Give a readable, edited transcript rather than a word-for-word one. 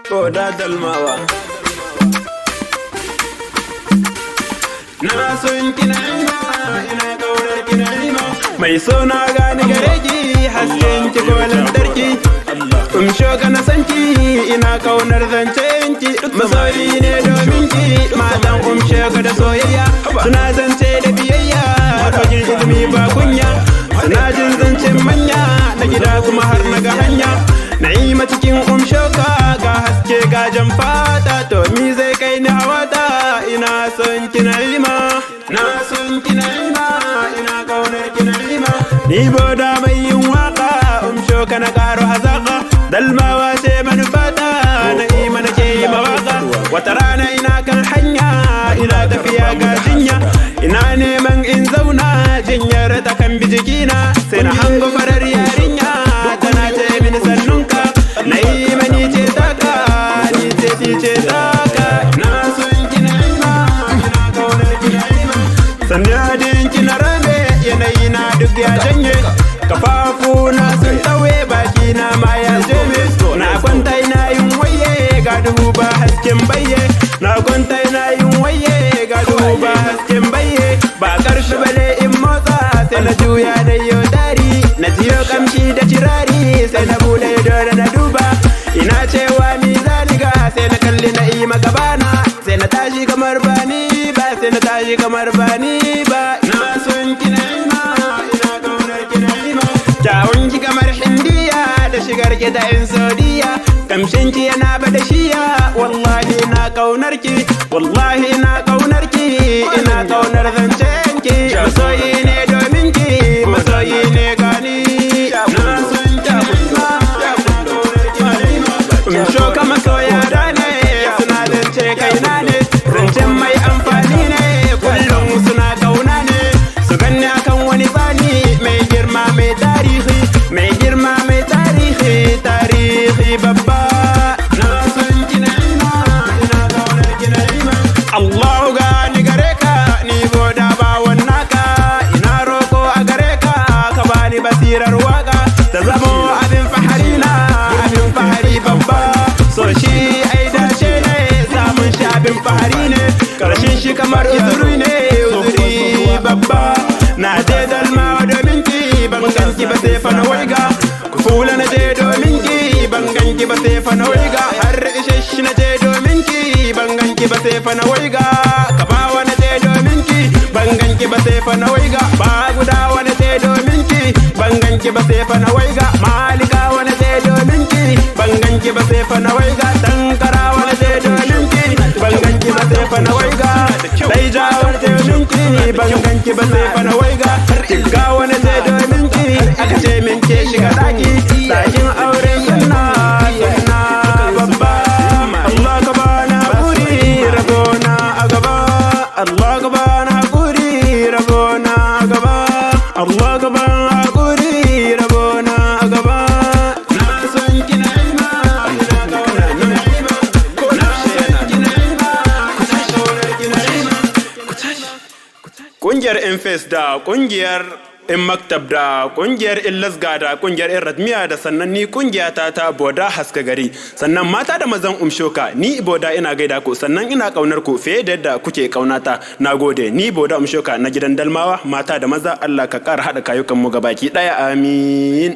Boda Dalmawa. Na son ki Na'ima, ina kaunar ki Na'ima. Mai so na gani gare ki, hasken ki ko lantarki. Umsho ka na san ki, ina kaunar zancen ki. Masoyi ne domin ki, matan umsho ka da soyayya. Suna zance da biyayya, fagen ilimi ba kunya. Suna jin zancen manya, na gida kuma har na ga hanya. Na'ima cikin umshoka ga haske ga jan fata, to mi zai kai ni hawata? Ina son ki Na'ima, na son ki Na'ima, ina kaunar ki Na'ima. Ni Boda mai yin waka, Umshoka na karo hazaka, Dalmawa ce manufata, Na'ima nake yi mawaka. Wata rana ina kan hanya, ina tafiya ga jinya, ina neman in zauna, jinyar ta kan bi jikina, sai na hango farar yarinya tana ce mini sannunka. Na'ima, ni ce taka, ni ce, ni ce taka. Na son ki Na'ima, ina kaunar ki Na'ima. Sanadin ki na rame, yanayi na duk ya janye, kafafu na sun tsawe, baki na ma ya jeme. Na kwanta ina yin waye, ga duhu ba hasken bayye. Na kwanta ina yin waye, ga duhu ba hasken bayye, ba karfi bale in motsa. Sai na juya da yau dari, na jiyo kamshi da cirari, sai na bude dole na duba, ina cewa mi zaniga? Sai na kalli Na'ima gabana, sai na tashi kamar bani ba, sai na tashi kamar bani ba. Na son ki Na'ima, ina kaunar ki Na'ima. Kyawun ki kamar Hindiya, da shigar ki ta yan Saudiya, kamshin ki yana bada shiya. Wallahi na kaunar ki, wallahi na kaunar ki, ina kaunar zancen ki. Masoyi ne domin ki, masoyi ne gani. Na son ki Na'ima, ina kaunar ki Na'ima. Umshoka masoya da ne, suna zance kaina ne, zancen mai amfani ne, kullum suna kauna ne, su ganni akan wani tsani mai girma, mai tarihi, mai girma, mai tarihi, tarihi babba. Na son ki Na'ima, ina kaunar ki Na'ima. Allahu gani gare ka, ni Boda bawon naka, ina roko a gare ka, ka bani basirar waka ta zamo abin fahari na, abin fahari babba. So shi ai dace ne, samun shi abin fahari ne, karshen shi kamar uzuri ne, uzuri babba. Na je Dalmawa domin ki, ban ganki ba, sai fa na waiga. Kufula na je domin ki, ban ganki ba, sai fa na waiga. Har Ishashi na je domin ki, ban ganki ba, sai fa na waiga. Kabawa na je domin ki, ban ganki ba, sai fa na waiga. Ba guda wani je domin ki, ban ganki ba, sai fa na waiga. Malika wani je domin ki, ban ganki ba, sai fa na waiga. Tankara wani je domin ki, ban ganki ba, sai fa na waiga. Daija wani je domin ki, ban ganki ba, sai fa na waiga. Tigga wani je domin ki, aka ce min ke shiga daki, dakin aure, sunna, sunna babba. Allah ka bani hakuri, rabona a gaba. Allah ka bani hakuri, rabona a gaba. Allah ka bani hakuri, rabona a gaba. Na son ki Na'ima, ina kaunar ki Na'ima. Na son ki Na'ima, ina kaunar ki Na'ima. Kungiyar Infes da kungiyar in Maktab da kungiyar in Lasga da kungiyar in Radmiya da sannan ni kungiya ta ta Boda Haska Gari, sannan mata da mazan Umshoka, ni Boda ina gaida ku, sannan ina kaunar ku fiye da yadda kuke kaunata. Nagode, ni Boda Umshoka na gidan Dalmawa, mata da maza, Allah ka kara haɗa kayukan mu gabaki ɗaya, amin.